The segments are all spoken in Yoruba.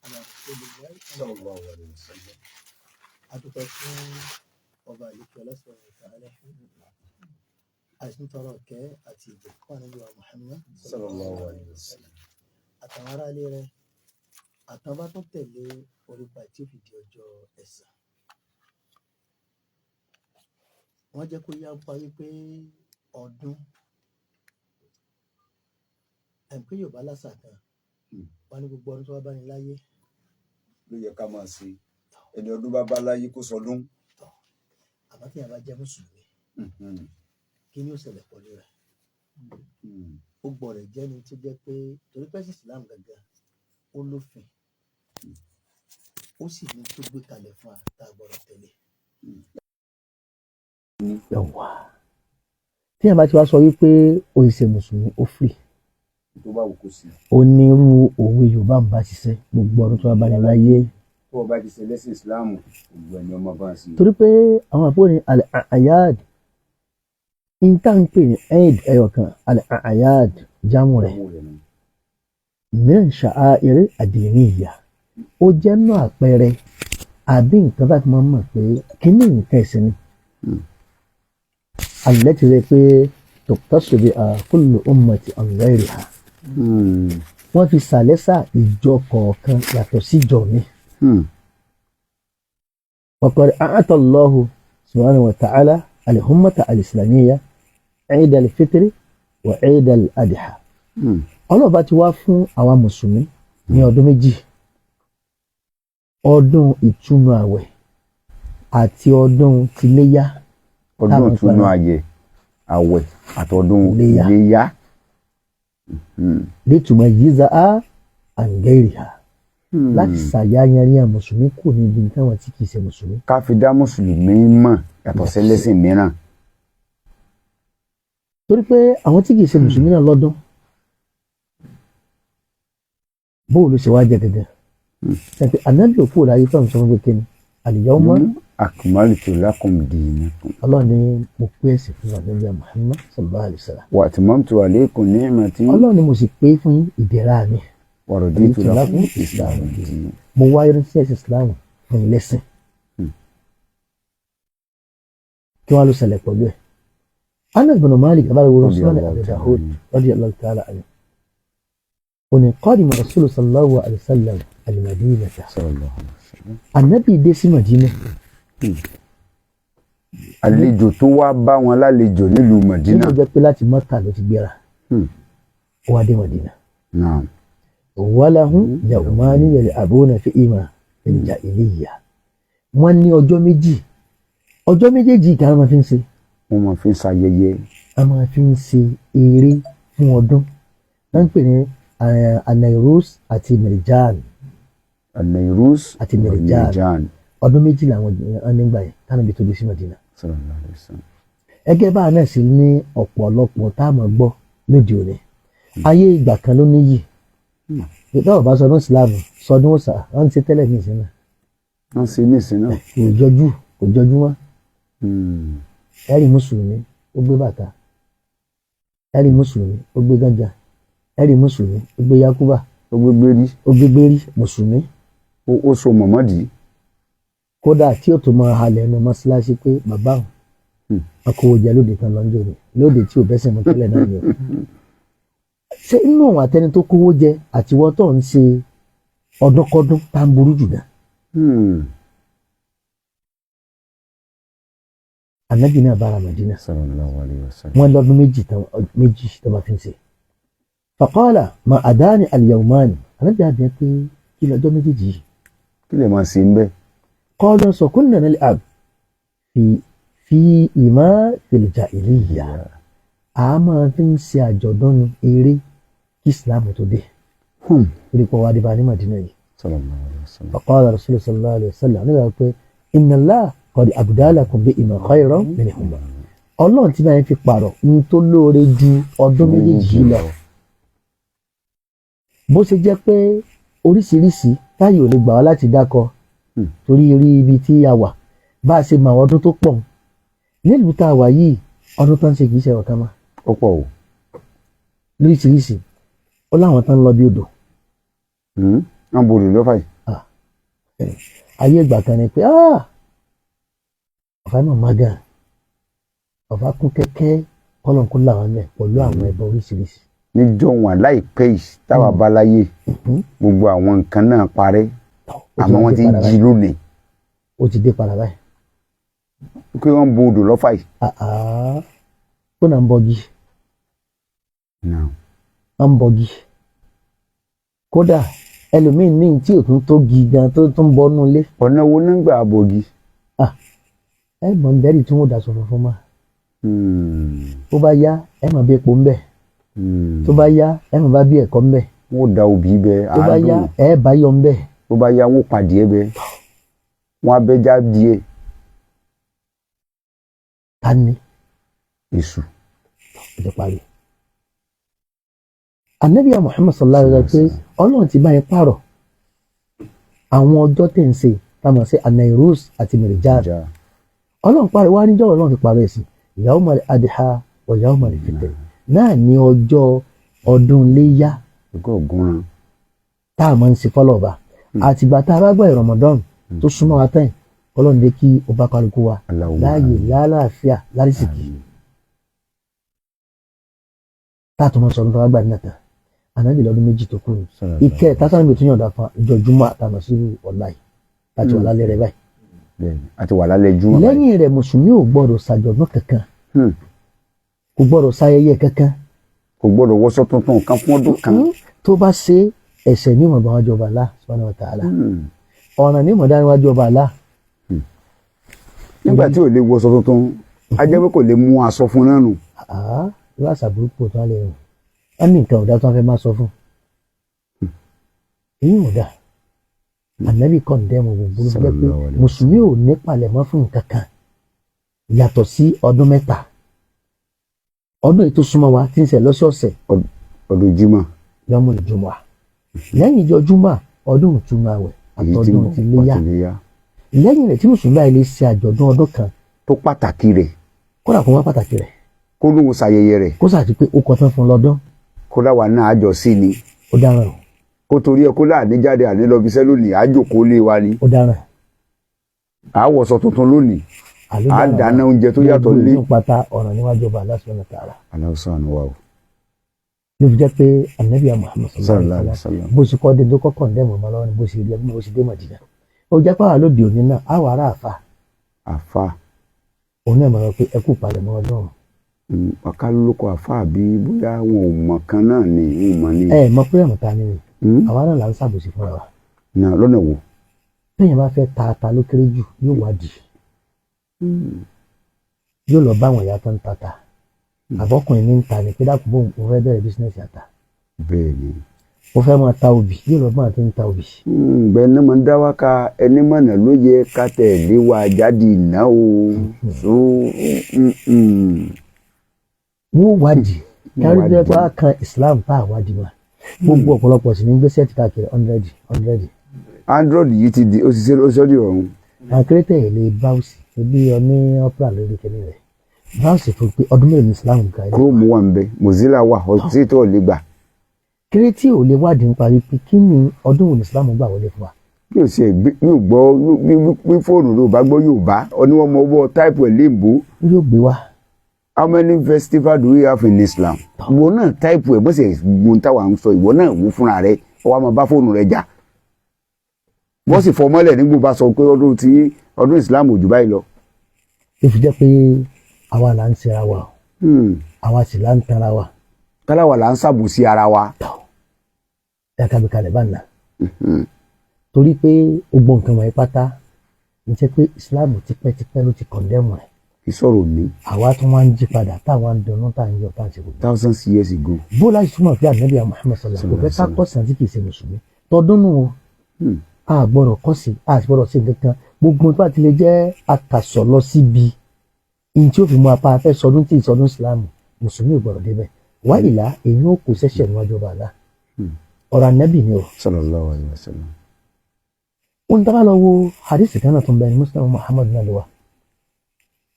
على رسول الله. Sallallahu alayhi wa sallam. Adúpẹ́ fún ọba àlejò ọlọ́sọ̀rọ̀ ìtàlẹ́ àìsàn tọrọ ọ̀kẹ́ àti ìjẹ̀kọ́ ànábì wa Muhammad Sallallahu alayhi wa sallam. Àtàwọn aráalé rẹ̀ àtàwọn bá tún tẹ̀lé orípa tí ó fi di ọjọ́ ẹ̀san. Wọ́n jẹ́ kó yá pa wípé ọdún ẹ̀ pé Yorùbá lásà kan wọ́n ní gbogbo ọdún tó bá bá ní láyé ló yẹ ká máa ṣe, ẹni ọdún bá bá láyé kó sọdún. Tọ̀, àmọ́ tí yàrá bá jẹ́ mùsùlùmí, kí ni ó ṣẹlẹ̀ pẹ̀lú rẹ̀? Ó gbọ́ rẹ̀ jẹ́ ni tó jẹ́ pé torí pé ẹ̀sìn Islam gangan ó lófin, ó sì ní tó gbé kalẹ̀ fún wa tá a gbọ́dọ̀ tẹ̀lé. Yọ̀wá tí yàrá bá ti wá sọ wípé ó ṣe mùsùlùmí, ó free. Tó bá wù kó sí. Ó ní irú òwe Yorùbá ń bá ṣiṣẹ́, gbogbo ọdún tó bá bá ní láyé. Tó o bá ti ṣe lẹ́sìn Ìsìláàmù, gbogbo ẹni ọmọ bá ń ṣe. Torí pé àwọn àpò ní al-a'yad ìta ń pè ní eid ẹyọkan, al-a'yad jámù rẹ̀ Owó rẹ̀ nù. Min sha'air ad-diniyya, ó jẹ́ nú àpẹẹrẹ àbí nǹkan bá ti máa ń mọ̀ pé kíní nǹkan ẹ̀sìn ni allati rẹ̀ pé tuqtasu biha kullu ummati an ghayriha. Wọ́n fi sàlẹ́sà ìjọ kọ̀ọ̀kan yàtọ̀ síjọ mi. وقد أعطى الله سبحانه وتعالى الأمة الإسلامية عيد الفطر وعيد الأضحى. Ọlọ́run bá ti wá fún àwa mùsùlùmí ní ọdún méjì, ọdún ìtúnu àwẹ̀ àti ọdún tiléyá. Ọdún Táwọn ìtúnu gbára. Ayẹ àwẹ̀ àtọdún Iléyá. Iléyá. Létùmọ̀ yíza á àǹgẹ́rìhà láti ṣàyàyàrí àwọn mùsùlùmí kù níbi táwọn tí kìí ṣe mùsùlùmí. Ká fi dá mùsùlùmí mọ̀ yàtọ̀ sẹ́lẹ́sìn mìíràn. Torí pé àwọn tí kìí ṣe mùsùlùmí náà lọ́dún bóò ló ṣe wá jẹ gẹ́gẹ́ ṣe ànábì òkú láyé fún àwọn sọfún pé kíni al-yawma Akmaltu lakum dinakum. Ọlọ́run ní mo pé ẹ̀sìn fún ànábì Muhammad sallallahu alayhi wa sallam. Wa atmamtu alaykum ni'mati. Ọlọ́run ní mo sì pé fún yín ìdẹ̀ra mi. Wa raditu lakum lakum islam dinan. Mo wá irinṣẹ́ ẹ̀sìn Islam fún yín lẹ́sìn. Kí wàá ló ṣẹlẹ̀ pẹ̀lú ẹ̀? Anas bin Malik abáwo Sunan Abi Dawud radiyallahu ta'ala anhu, òní qadima Rasul sallallahu alayhi wa sallam al-Madinata. Sallallahu alayhi wa sallam. Ànábì dé sí Madina. Àlejò tó wá bá wọn lálejò nílùú Madina. Nínú jẹ́ pé láti Mọ́kà ló ti gbéra, ó wá dé Madina. Naam. Walahum yawmani yal'abuna fihima fil jahiliyya, wọ́n ní ọjọ́ méjì, ọjọ́ méjèèjì kí a máa fi ń ṣe. Wọ́n máa fi ń ṣayẹyẹ. A máa fi ń ṣe eré fún ọdún, wọ́n ń pè ní Anairus àti Mirjan. Anairus. Àti Mirjan. Ọdún méjì làwọn èèyàn nígbà yẹn tánàbí tó dé sí Madina. Sallallahu alayhi wa sallam. Ẹgẹ́ bá a náà sì ní ọ̀pọ̀lọpọ̀ tá a máa gbọ́ lóde òní, ayé ìgbà kan ló níyì. Báwo bá sọdún ìsìlámù, sọdún ọ̀sà wọ́n ń ṣe tẹ́lẹ̀ ní ìsìn náà. Wọ́n ṣe ní ìsìn náà. Kò jọjú, kò jọjú mọ́. Ẹ̀rí mùsùlùmí ó gbé bàtà, ẹ̀rí mùsùlùmí ó gbé gánjà, ẹ̀rí mùsùlùmí ó gbé yakuba. Ó gbé gbérí. Ó gbé gbérí mùsùlùmí. Ó so mọ̀mọ́dì. Kódà tí ó tó máa halẹ̀ ẹnu mọ́ṣáláṣí pé bàbá òun akówó jẹ lóde kan lọ́njọ́ ni lóde tí ò bẹ́sẹ̀ mọ́ tẹ́lẹ̀ náà ni o. Ṣé inú àwọn àtẹni tó kówó jẹ àti wọ́n tó ń ṣe ọdúnkọdún tá ń burú jù náà? Ànábì náà bára Màdínà. Sallallahu alayhi wa sallam. Wọ́n lọ́dún méjì tán, méjì tó máa fi ń ṣe. Faqala ma àdáni al-yawmani, ànábì àbíyá pé kí lọ́jọ́ méjèèjì yìí? Kí lè máa ṣe ń bẹ́ẹ̀? Qalu sọ kunna nal'ab fi ìmọ̀ fil jahiliyya, a máa fi ń ṣe àjọ̀dún ní eré kí Islam tó dé. Torí pé wàá dìbò ní Madina yìí. Sallallahu alayhi wa sallam. Faqala Rasulullah sallallahu alayhi wa sallam nígbà pé inna Allah qad abdalakum bihima khayran minhuma, Ọlọ́run tí báyìí fi pààrọ̀ ń tó lóore ju ọdún méjèèjì yìí lọ. Bó ṣe jẹ́ pé oríṣiríṣi táyì ò lè gbà wá láti dákọ torí rí ibi tí a wà bá a ṣe mọ àwọn ọdún tó pọ̀ nílùú tá a wà yìí, ọdún tó ń ṣe kì í ṣe ọ̀kan mọ́. Ó pọ̀ o. Lóríṣiríṣi, ó láwọn tó ń lọ bí odò. Wọ́n bo odò lọ́fà yìí. Ayé ìgbà kan ni pé ọ̀fà màmá gan ọ̀fà kún kẹ́kẹ́ kọ́lọ̀kú làwọn mẹ́ pẹ̀lú àwọn ẹbọ oríṣiríṣi. Níjọ́ wọn láìpẹ́ yìí táwa bá láyé, gbogbo àwọn nǹkan náà parẹ́, àmọ́ wọ́n ti ń jí lónìí. Ó ti dé padà báyìí. Pé wọ́n bo odò lọ́fà yìí. Kó náà ń bọgi. Ń bọgi. Kódà ẹlòmíín ní tí ò tún tó gi gan tó tún bọ́nú ilé. Ọ̀nà wo ní gbà bọ̀gì? Ẹ mọ̀ bẹ́ẹ̀rì tí wọ́n daṣọ funfun mọ́. Tó bá yá, ẹ mọ̀ bí epo ń bẹ̀. Tó bá yá, ẹ mọ̀ bá bí ẹ̀kọ́ ń bẹ̀. Wọ́n da obì bẹ àádùn. Tó bá yá, ẹ bá yọ ń bẹ̀. Tó bá yá, wọ́n pàdé bẹ. Wọ́n abẹ́já díẹ̀. Ta ni? Èṣù. Ó ti parí. Ànábì Muhammad sallallahu alaihi wa sallam pé Ọlọ́run ti bá yẹn pààrọ̀ àwọn ọjọ́ tẹ̀ ń ṣe táwọn ṣe Anairus àti Mirijan. Ọlọ́run pààrọ̀ wá níjọ́ Ọlọ́run fi pààrọ̀ ẹ̀sìn Yawmal Adha wa Yawmal Fitr náà ní ọjọ́ ọdún léyà tá a máa ń ṣe fọlọ́ọ̀bà àtìgbà tá a bá gbọ́ Ramadan tó súnmọ́ wa tán, Ọlọ́run dé kí ó bá kálukú wa láàyè lálàáfíà lárísìkì tá a tún máa sọ ọdún tó bá gbà nínú tán. Ànábì lọ́dún méjì tó kù ní ìkẹ́ tásán mi tún yọ̀ǹda fún ìjọ júmọ́ àtàmọ̀ sí ọ̀la yìí láti wà lálẹ́ rẹ̀ báyìí. Àti wà lálẹ́ júmọ́. Lẹ́yìn rẹ̀ mùsùlùmí ò gbọ́dọ̀ ṣàjọ̀dún kankan, kò gbọ́dọ̀ ṣayẹyẹ kankan, kò gbọ́dọ̀ wọṣọ tuntun kan fún ọdún kan. Tó bá ṣe ẹ̀ṣẹ̀ ní ìmọ̀ bá wájú ọba Allah subhanahu wa ta'ala, ọ̀ràn ní ìmọ̀ dá níwájú ọba Allah. Nígbà tí ò lè wọṣọ tuntun, a jẹ́ pé kò lè mú aṣọ fún náà nù. Irú àṣà burúkú tó wá lè rìn wọ́n ní nǹkan ọ̀dà tó wọ́n fẹ́ máa sọ fún èyí ò dà. Ànábì kọ̀ǹdẹ́mù gbogbo ló fẹ́ pé mùsùlùmí ò ní palẹ̀mọ́ fún nǹkan kan yàtọ̀ sí ọdún mẹ́ta, ọdún èyí tó súnmọ́ wa tí ń ṣe lọ́sọ̀ọ̀sẹ̀, ọdún Jímọ̀, yọmọ ìjùmọ̀, lẹ́yìn ìjọ Jímọ̀ ọdún ìtúnu àwẹ̀ àtọdún ti léyà. Lẹ́yìn rẹ̀ tí mùsùlùmí báyìí lè ṣe àjọ̀dún ọdún kan tó pàtàkì rẹ̀, kódà kó wá pàtàkì rẹ̀, kó lóun ṣayẹyẹ rẹ̀, kó sàti pé ó kọ tán fún lọ́dún, kó láwa náà àjọ sí ni. Ó dáràn o. Kó torí ẹ kó láàní jáde àní lọ bíṣẹ́ lónìí, àjòkó lé wa ni. Ó dáràn. Àwọ̀sọ tuntun lónìí, à dáná oúnjẹ tó yàtọ̀ lé. Gbogbo pátá ọ̀ràn níwájú ọba Allah subhanahu wa ta'ala. Allahu subhanahu wa. Ló fi jẹ́ pé Ànábì Muhammad sallallahu alaihi wasallam bó ṣe kọ́ dé tó kọ́ kọ̀ǹdẹ́mù ọmọ lọ́wọ́ ni bó ṣe rí ẹbí bó ṣe dé Mádínà. Ó jẹ́ pé àwọn lóde òní náà àwọn ará àfa. Àfa. Òun náà máa pé ẹ kú palẹ̀mọ́ ọdún. Ọ̀ká lórúkọ àfa àbí bóyá wọn ò mọ̀ kan náà ni wọn ò mọ̀ ni. Ẹ mọ̀ pé ẹ̀mọ̀ ta ni àwa náà là ń ṣàbòsí fúnra wa. Náà lọ́nà wo. Téèyàn bá fẹ́ ta ata ló kéré jù yóò wádìí, yóò lọ bá àwọn ìyá tó ń tata àbọ̀kùnrin ní ń ta ni pé dákun bóun mo fẹ́ bẹ̀rẹ̀ bísínẹ́sì ata. Bẹ́ẹ̀ni. Mo fẹ́ máa ta obì, yóò lọ bá àwọn tó ń ta obì. Gbẹ náà máa ń dá wákà ẹni mọ̀nà ló yẹ ká tẹ̀lé wa jáde iná o. Wọ́n wádìí kárí bí wọ́n kan Islam tá a wádìí wa gbogbo ọ̀pọ̀lọpọ̀ sì ní gbé sẹ́ẹ̀tì káàkiri 100. Android yìí ti di ó ti ṣe ó sọ́ di ọ̀run. Àwọn kérésìtẹ̀ yìí lè báwùsì ebi ọ ní ọ́pẹ́rà lórí kẹ́ni rẹ̀ báwùsì fún pé ọdún mélòó ní Islam ga ẹ̀. Chrome wà ń bẹ, Mozilla wà, ọtí tó lè gbà. Kérésìtì ò lè wádìí nípa wípé kí ni ọdún wo ní Islam gbà wọlé fún wa. Bí o ṣe bí o gbọ́ bí fóònù ló bá gbọ́ Yorùbá ọ ní wọ́n mọ ọwọ́ táìpù ẹ̀ léèbó. Yóò gbé wa. How many festival do we have in Islam? Ìwọ náà táìpù ẹ̀ bó ṣe gbọ́n táwa ń sọ, ìwọ náà wò fúnra rẹ, ọ wá máa bá fóònù rẹ jà. Wọ́n sì fọmọ́lẹ̀ nígbò bá sọ pé ọdún tí ọdún Islam ò jù báyìí lọ. Ó fi jẹ́ pé àwa là ń ṣera wa, àwa sì là ń tanra wa. Káláwa là ń ṣàbòsí ara wa. Ẹ ká gbé kalẹ̀ bá nà. Torí pé gbogbo nǹkan wọ̀nyí pátá ń jẹ́ pé Islam tipẹ́tipẹ́ ló ti kọ̀ndẹ́mù rẹ̀. Ìsọ̀rọ̀ mi. Àwa tún wá ń jí padà táwa ń dunnú tá à ń yọ tá à ń ṣe gbogbo. Thousands years ago. Bó láti túmọ̀ pé Ànábì Muhammad sallallahu alaihi wasallam kò fẹ́ ká kọ́sì àti kì í ṣe mùsùlùmí tọdún nù o. A gbọ́dọ̀ kọ́sì, a sì gbọ́dọ̀ sí nǹkan kan gbogbo tó bá ti lè jẹ́ akàsọ̀ lọ síbi ní tí ó fi mú apá afẹ́ sọdún tí ìsọdún Islam mùsùlùmí ò gbọ́dọ̀ débẹ̀ wá ìlà èyí ó kò sẹ́sẹ̀ níwájú ọba àlá ọ̀rọ̀ Ànábì ni o. Sallallahu alaihi wasallam. Ó ń dábàá lọ wo hadith kan náà tó ń bẹ ní Muslim Muhammad náà ló wà.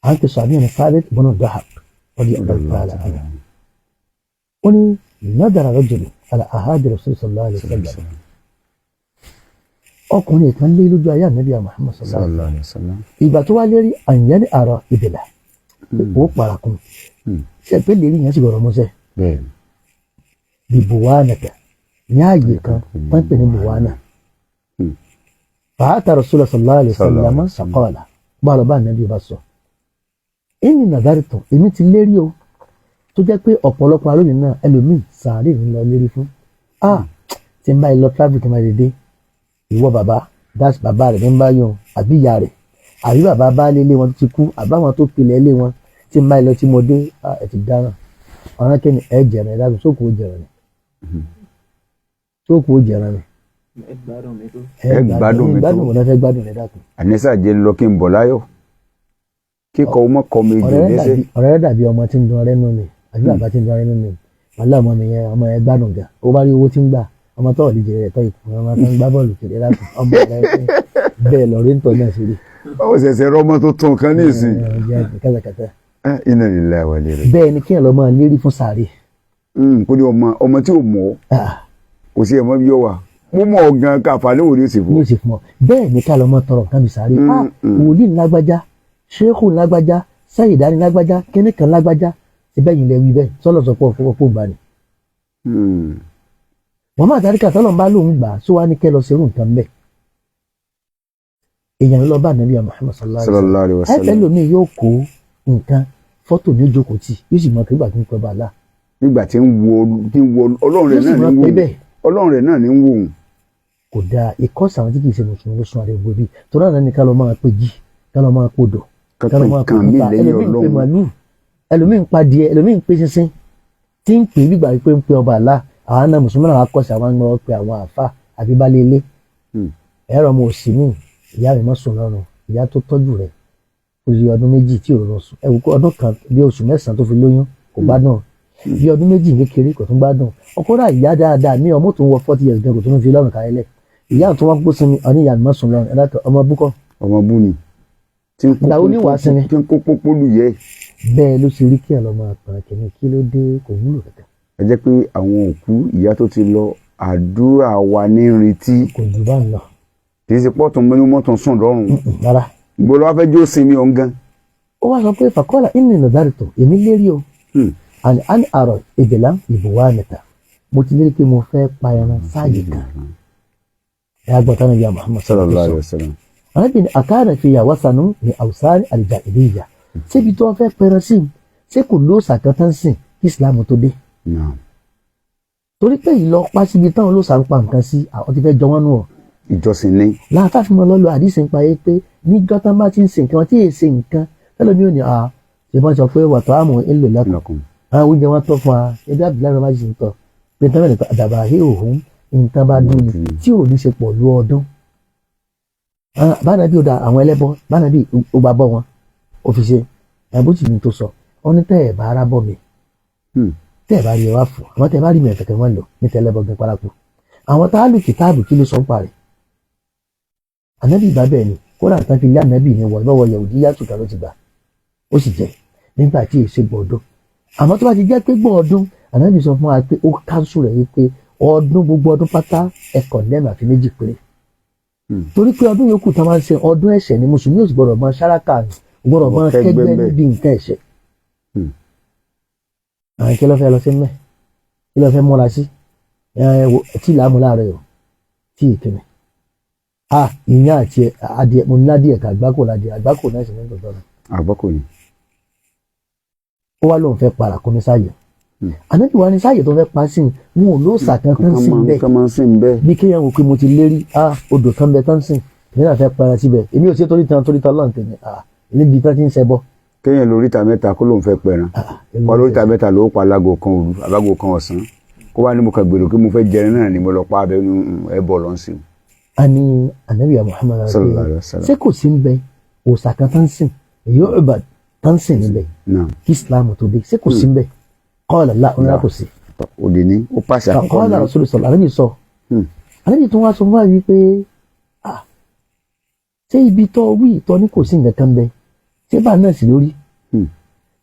À ń tẹ̀sọ̀ àbíyàn ní Thabit ibn Dahab radiyallahu ta'ala anhu. Ó ní nadara rajulun ala ahadi Rasul sallallahu alaihi wasallam. Ọkùnrin kan lé lójú ayé ànábì Muhammad sallallahu alaihi wasallam. Ìgbà tó wá lérí àyàn ní àrà ìbìlà ó parakun ṣe pé lérí yẹn sì gbọ́dọ̀ mọ́sẹ̀ bí buwana tẹ ní ààyè kan wọ́n pè ní buwana. Fàátà Rasulullah sallallahu alaihi wasallam sàkọ́ọ̀là bá lọ bá ànábì bá sọ ìní nàdárìtàn èmi ti lérí o, tó jẹ́ pé ọ̀pọ̀lọpọ̀ aróyìn náà ẹlòmíì sàárè ń lọ lérí fún tí n bá lọ travel tí n bá lè dé ìwọ bàbá das bàbá rẹ̀ ní bá yọ àbí ìyá rẹ̀ àbí bàbá bá lé lé wọn tó ti kú àbáwọn tó pilẹ̀ lé wọn tí n bá lọ tí mo dé ẹ ti dáràn ọ̀ràn kí ni ẹ jẹ̀rẹ̀ ẹ dákun sókò ó jẹ̀rẹ̀ ni sókò ó jẹ̀rẹ̀ ni ẹ gbádùn mi tó. Ẹ gbádùn mi tó. Gbádùn mi lọ́fẹ́ gbádùn rẹ̀ dákun. Ànísà jẹ́ lọ kí n bọ̀ láyọ̀ kíkọ ọmọ kọ mi jù lẹ́sẹ̀. Ọ̀rẹ́ rẹ̀ dàbí ọmọ tí ń dun ọ̀rẹ́ nù mí àbí bàbá tí ń dun ọ̀rẹ́ nù mí wàhálà ọmọ mi yẹn ọmọ yẹn gbádùn gan ó bá rí owó tí ń gbà ọmọ tó ọ̀lì jẹrẹ tọ́ ikú ọmọ tó ń gbá bọ́ọ̀lù kiri láti ọmọ rẹ bẹ́ẹ̀ lọ rí ń tọ́ náà sí rí. Báwo ṣẹ̀ṣẹ̀ rọmọ tó tún kan ní ìsìn. Kẹ́tẹ̀kẹ́tẹ̀. Inna lillahi wa inna ilaihi. Bẹ́ẹ̀ ni kí ẹ lọ máa lérí fún sàárè. Kó ní ọmọ ọmọ tí ò mọ̀ ọ́ kò sí ẹ̀mọ́ bí yọ wà mo mọ̀ ọ́ gan káfa ní òní òsì fún. Ní òsì fún ọ bẹ́ẹ̀ ni ká lọ máa tọrọ nǹkan bí sàárè. Wòlíì lágbájá, ṣéèkù lágbájá, sẹ́yìndání lágbájá, kíníkan lágbájá, ti bẹ́yìn lẹ́wí bẹ́ẹ̀ sọ́lọ̀ sọ pé ọ̀pọ̀ gbà ni. Wọ́n máa dáríkà tọ́lọ̀ ń bá lóun gbà só wá ní kẹ́ lọ serú nǹkan bẹ́ẹ̀. Èèyàn ló bá nàbí Muhammad sallallahu alaihi wasallam. Ẹ̀fẹ̀ lómi yóò kó nǹkan fọ́tò ní ojókòó tì yóò sì mọ kí gbà tó ń pẹ́ bá a la. Nígbà tí ń wo Ọlọ́run rẹ̀ náà ní ń wò Ọlọ́run rẹ̀ náà ní ń wò ó. Kò dáa ìkọ́sà àwọn tí kì í ṣe mùsùlùmí ló sún àrẹ gbòbí tó náà ní ká lọ máa pe jí ká lọ máa podò ká lọ máa pe òkúta, ẹlòmíì ń pe màlúù, ẹlòmíì ń pa díẹ̀, ẹlòmíì ń pe ṣinṣin tí ń pè gbígbà pé ń pe ọba àlá. Àwọn náà mùsùlùmí náà kọ́sì àwọn ọmọ pé àwọn àfa àbí balẹ̀ ilé ẹ̀rọ ọmọ òsì mi ìyá mi má sùn lọ́rùn ìyá tó tọ́jú rẹ̀ ó di ọdún méjì tí òun sùn ẹ̀wù kó ọdún kan bí oṣù mẹ́sàn-án tó fi lóyún kò gbádùn, bí ọdún méjì kékeré kò tún gbádùn ọkọ rà ìyá dáadáa ní ọmọ tó ń wọ 40 years gan kò tún fi lọ́rùn kárẹ́lẹ̀ ìyá tó wá kó sinmi ọní ìyá mi má sùn lọ́rùn ẹ̀dá ọmọ búkọ́. Ọmọ bú ni tí ń kó pópó lù yẹ. Bẹ́ẹ̀ ló ṣe rí kí ẹ̀ lọ́ máa pàrọ̀ kẹ́ni kí ló dé kò wúlò kankan. Ẹ jẹ́ pé àwọn òkú ìyá tó ti lọ àdúrà wa ní retí. Kò jù bá ń lọ. Kì í ṣe pọ́ọ̀tún mọ́nú mọ́tún sùn lọ́rùn. Rárá. Gbọ́dọ̀ wá fẹ́ jó sinmi ọ̀hún gan. Ó wá sọ pé fàkọ́lá ìní nàdàrìtò èmi lérí o àní àrọ̀ ìbìlà ìbùwá nìta mo ti lérí pé mo fẹ́ pa ẹran sáàyè kan. Ẹ agbọ̀n tánà bíi Muhammad sallallahu alaihi wasallam. Arábìnrin àkàrà fi yàwá sanu ní àwùsárì àlìjà ìlíyà ṣébi tó fẹ́ pẹran sí ṣé kò lóòsà kan tán sìn kí Islam tó dé. Torí pé ìlọ pa síbi táwọn olóòsà ń pa nǹkan sí àwọn ti fẹ́ jọ wọ́n nù ọ́. Ìjọsìn ni. Láàfáà fi mọ lọ́lọ́ àdìsí ń pa yé pé níjọ́ tán bá ti ń ṣe nǹkan wọn tí èè ṣe nǹkan tẹ́lẹ̀ mi ò ní à ṣe wọ́n sọ pé wàtò àmọ̀ èlò lẹ́kùn àwọn oúnjẹ wọn tọ́ fún wa ẹbí Abdullahi bá ṣe ń tọ́ pé tán bẹ̀rẹ̀ àdàbà àhí òhun nǹkan bá dún ni tí ò ní ṣe pọ̀ lu ọdún. Báńdà bí ó da àwọn ẹlẹ́bọ báńdà bí ó gba bọ́ wọn ó fi ṣe ẹ̀bùn tì ní tó sọ ọ́ ní tẹ́ ẹ̀ bá ara bọ̀ mi tẹ́ ẹ̀ bá rí ẹ wá fún àwọn tẹ́ ẹ bá rí mi ẹ̀fẹ̀ kẹ́ wọ́n lò ní tẹ́lẹ̀bọ gan paraku àwọn tá a lù kìtáàbù kí ló sọ ń parẹ́ ànábì ìgbà bẹ́ẹ̀ ni kódà tán fi lé ànábì yẹn wọ lọ́wọ́ yẹ̀wùdí yàtù kan ló ti gbà ó sì jẹ́ nígbà tí èsè gbọ̀ọ́dún àmọ́ tó bá ti jẹ́ pé gbọ̀ọ́dún ànábì sọ fún wa pé ó káńsù rẹ̀ wípé ọdún gbogbo ọdún pátá ẹ̀kọ́ lẹ́nu àfi méjì péré torí pé ọdún yòókù tá máa ń ṣe ọdún ẹ̀ṣẹ̀ ni mùsùlùmí ò sì gbọ́dọ̀ máa ṣáraka gbọ́dọ̀ máa kẹ́gbẹ́ níbi nǹkan ẹ̀ṣẹ̀. Àwọn kí ló fẹ́ lọ sí mẹ́ kí ló fẹ́ múra sí tí làámu láàárọ̀ yìí tí ìkíni ìyá àti adìẹ mo ní adìẹ ká àgbákò ládìẹ àgbákò náà sì ní tọ̀tọ̀ náà. Àgbákò ni. Ó wá lóun fẹ́ para kó ní sáàyè ànábì wa ní sáàyè tó fẹ́ pa sí i wọn ò lóòsà kankan sí bẹ́ẹ̀ bí kéèyàn wò pé mo ti lérí odò kan bẹ tán sìn èmi náà fẹ́ para síbẹ̀ èmi ò ṣe torí tan torí tan lọ́n tèmi níbi tán ti ń ṣẹbọ. Kéèyàn lóríta mẹ́ta kó lóun fẹ́ pẹran pa lóríta mẹ́ta ló pa alágo kan òru alágo kan ọ̀sán kó wá ní mo kàn gbèrò pé mo fẹ́ jẹrin náà ni mo lọ pa abẹ ẹbọ lọ́n sí. A ní ànábì Muhammad sallallahu alaihi wasallam ṣé kò sí ń bẹ òòsà kan tán sìn èyí ò bá tán sìn níbẹ̀ kí Islam tó dé ṣé kò sí ń bẹ qala la ọ̀nà kò sí. Òdì ní ó pàṣẹ àkọ́kọ́ qala Rasul sọ̀rọ̀ ànábì sọ ànábì tó wá sọ fún wa wípé ṣé ibi tó wí ìtọ́ ní kò sí nǹkan kan bẹ ṣé bá náà sì lórí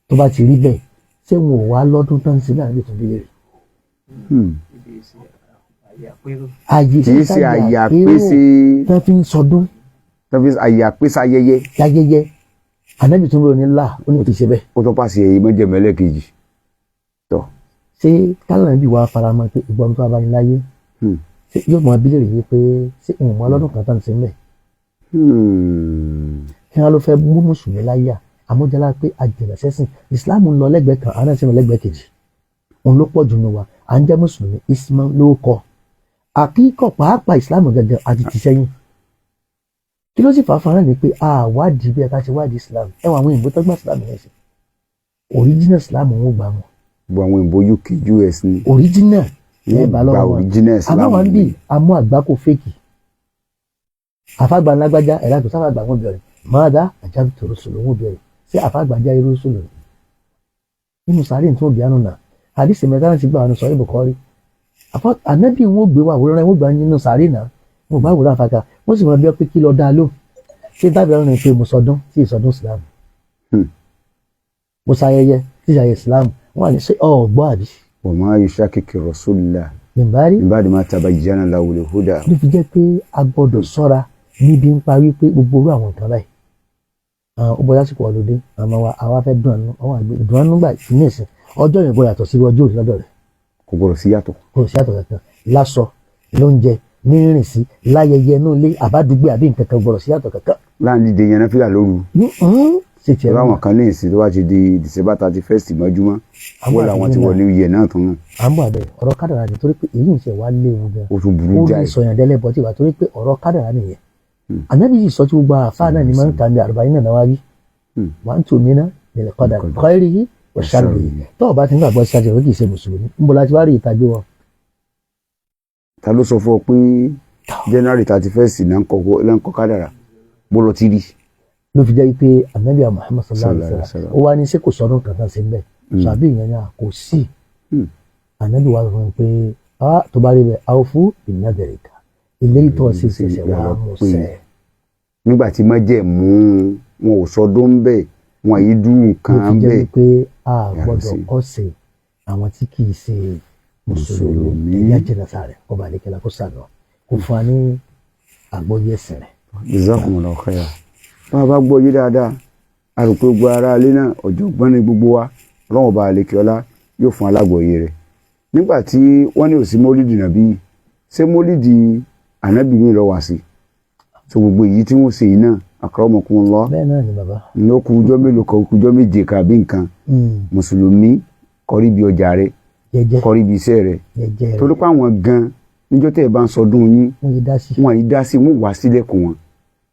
tó bá ti rí bẹ́ẹ̀ ṣé wọn ò wá lọ́dún tán sí láàrin tó bí lè rí. Àyè Kì í ṣe àyè àpèsè tán fi ń sọdún. Tán fi àyè àpèsè ayẹyẹ. Láyẹyẹ. Ànábì tún bẹ̀rẹ̀ ní là, ó ní kì í ṣe bẹ́ẹ̀. Ó tún pàṣẹ èyí mọ́jẹ̀mẹ́lẹ̀ kejì tọ́. Ṣé kálọ̀ níbi wàá faramọ́ pé ìgbọ́n tó bá ní láyé, ṣé yóò mọ abílẹ̀ rèé pé ṣé òun mọ ọlọ́dún kan tán ṣe ń bẹ̀? Kí wọ́n ló fẹ́ mú mùsùlùmí láyà àmójálá pé àjìnà sẹ́sìn ìsìláàmù ń lọ lẹ́gbẹ̀ẹ́ kan, àwọn náà sì ń lọ lẹ́gbẹ̀ẹ́ kejì. Òun ló pọ̀ jù nù wa. À ń jẹ́ mùsùlùmí islam ló kọ àkíkọ̀ pàápàá ìsìláàmù gẹ́gẹ́ àti ti sẹ́yìn. Kí ló sì fà á fara ni pé àwádìí bí ẹ ká ṣe wádìí islam. Ẹ wọ àwọn òyìnbó tó gbà islam yẹn sí, original islam wọn ò gbà wọn. Gbogbo àwọn òyìnbó UK, US ni. Original wọ́n ẹ bá gba lọ́wọ́ wọn. Original islam. Àmọ́ wọn bí amú àgbákò fake àfàgbà lágbájá ẹ̀rọ àti sáfàgbà wọn bẹ̀rẹ̀ máa dá àjábí tòrò sòlò wọn bẹ̀rẹ̀ sí àfàgbà jẹ́ irú sòlò nínú sàárè tí wọn bí àánú nà àdìsí mẹ́ta náà ti gbà wọn sọ ibùkọ́rí ànábì wọn ò gbé wà wòran wọn gbà nínú sàárè náà, wọn ò bá wòran àfàkà wọn sì máa bí ọ pé kí lọ dáa ló ṣé tábìlì ọ̀run ni pé mo sọdún tí ìsọdún Islam, mo ṣayẹyẹ tí ìṣayẹ Islam, wọn à ní ṣe ọgbọ àbí. Wa ma yushakiqi rasula nìbárí min ba'di ma tabayyana lahul huda. Ló fi jẹ́ pé a gbọ́dọ̀ ṣọ́ra níbi ń parí pé gbogbo orú àwọn nǹkan báyìí, ó bọ́ lásìkò ọ̀lọ́dẹ àmọ́ wa àwa fẹ́ dùn àánú àwọn àgbẹ̀ dùn àánú gbà ní ìsìn ọjọ́ yẹn gbọ́dọ̀ yàtọ̀ sí ọjọ́ òní lọ́dọ̀ rẹ̀. Kò gbọdọ̀ sí yàtọ̀. Kò sí yàtọ̀ kankan lásọ, lóúnjẹ, ní rìnrìn sí láyẹyẹ inú ilé àbádùgbé àbí nǹkan kan, gbọ́dọ̀ sí yàtọ̀ kankan. Láàrin dìde yẹn náà fìlà lóru. Ṣe tiẹ̀. Láwọn kan ní ìsìn tó bá ti di December 31 mọ́júmọ́, wọ́n làwọn ti wọlé iye náà tún nù. À ń bọ̀ àbẹ̀ ọ̀rọ̀ kádàrá ni, torí pé èyí ń ṣe wá léwu gan. Ó tún burú ó jáì. lè sọyàn dẹ́lẹ́bọ̀ tí wà, torí pé ọ̀rọ̀ kádàrá nìyẹn. Ànábì yìí sọ tí gbogbo àfáà náà ni máa ń kà ní àrùbáyé náà wá rí wà ń tù mí ná nílẹ̀ kọ́dà khairihi wa sharrihi. Tó o bá ti ń gbàgbọ́ sí àjẹwé, kì í ṣe mùsùlùmí. Ń bọ̀ láti wá rí ìtagbé wọn. Ta ló sọ fún ọ pé January 31 náà ń kọ kádàrá? Bó lọ ti rí? Ló fi jẹ́ pé ànábì Muhammad sallallahu alayhi wa sallam, ó wá ní ṣé kò sọdún kankan sí bẹ́ẹ̀ sọ àbí ìyẹn ni a kò sí. Ànábì wa sọ fún mi pé tó bá rí bẹ́ẹ̀, awfu bin nadrika, ìlérí tó ṣe ṣẹ̀ṣẹ̀ wà á mú ṣẹ. Nígbà tí májẹ̀mú wọn ò sọdún bẹ́ẹ̀, wọn yìí dún Ló nǹkan fi jẹ́ bẹ́ẹ̀. wípé a gbọ́dọ̀ kọ́sẹ̀ àwọn tí kì í ṣe mùsùlùmí. Ẹ̀yà jìnnà sáré ọba àdékẹ́lá kó sànù kó fún wa ní àgbọ́yé ẹ̀sìn rẹ̀. Jazakumullahu khaira. Bá a bá gbọ́ yé dáadáa, a rò pé gbogbo ara ilé náà ọ̀jọ̀gbọ́n ni gbogbo wa. Ọlọ́run ọba àlekèọlá yóò fún alágbọ̀ọ́yé rẹ̀. Nígbà tí wọ́n ní òsì mólídì nàbí, ṣé mólídì ànábì mi lọ wá sí so gbogbo èyí tí wọ́n ṣe yìí náà, akramakumullah. Bẹ́ẹ̀ náà ni bàbá. Ló kù ọjọ́ mélòó kan, kù ọjọ́ 7 kan àbí nǹkan. Mùsùlùmí, kọrí bí ọjà rẹ, jẹ́jẹ́, kọrí bí iṣẹ́ rẹ, jẹ́jẹ́ rẹ. Torí pé àwọn gan níjọ́ tẹ́ ẹ bá ń sọdún yín, wọ́n yìí dá sí. Wọn yìí dá sí, wọn wá sílẹ̀kùn wọn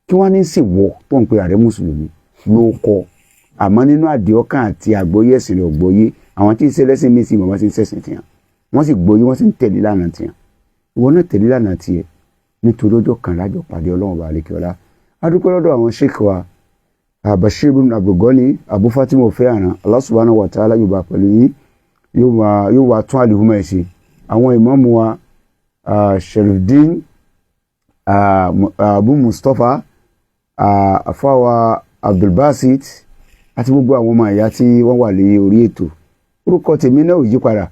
kí wọ́n ní sì wọ̀ tó ń pe ààrẹ mùsùlùmí ló kọ. Àmọ́ nínú àdìọ́kàn àti àgbọ́yé ẹ̀sìn rẹ̀, ọ̀gbọ́yé àwọn tí ń ṣe lẹ́sìn mí sí màmá sí ń ṣẹ̀sìn tiẹ̀, wọ́n sì gbọ́yé, wọ́n sì ń tẹ̀lé lánàá tiẹ̀. Ìwọ náà tẹ̀lé lánàá tiẹ̀, nítorí ọjọ́ kan lájọ pàdé Ọlọ́run bá àlekè ọlá. Adúpẹ́ lọ́dọ̀ àwọn sheikh wa Bashir ibn Abdulgani Abu Fatima òfẹ́ àràn. Allah subhanahu wa ta'ala yóò bá pẹ̀lú yín, yóò wá tún àlùhùmọ̀ ẹ̀ ṣe. Àwọn ìmáàmù wa Sherifdeen Abu Mustapha, àfáwà Abdulbasit àti gbogbo àwọn ọmọ ìyá tí wọ́n wà lé orí ètò. Orúkọ tèmi náà ò yí padà,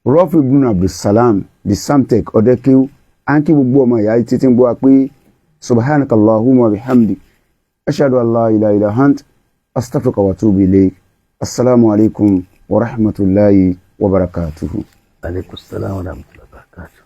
Rọ́fì ibn Abdulsalam the Samtech ọ̀dẹ́kíw. À ń kí gbogbo ọmọ ìyá títí ń gbọ́ wa pé subhanaka Allahumma bihamdik, ashhadu an la ilaha illa ant, astaghfiruka wa atubu ilayk. Assalamu alaikum wa rahmatullahi wa barakatuhu. Aleykum salaam wa rahmatullahi wa barakatuh.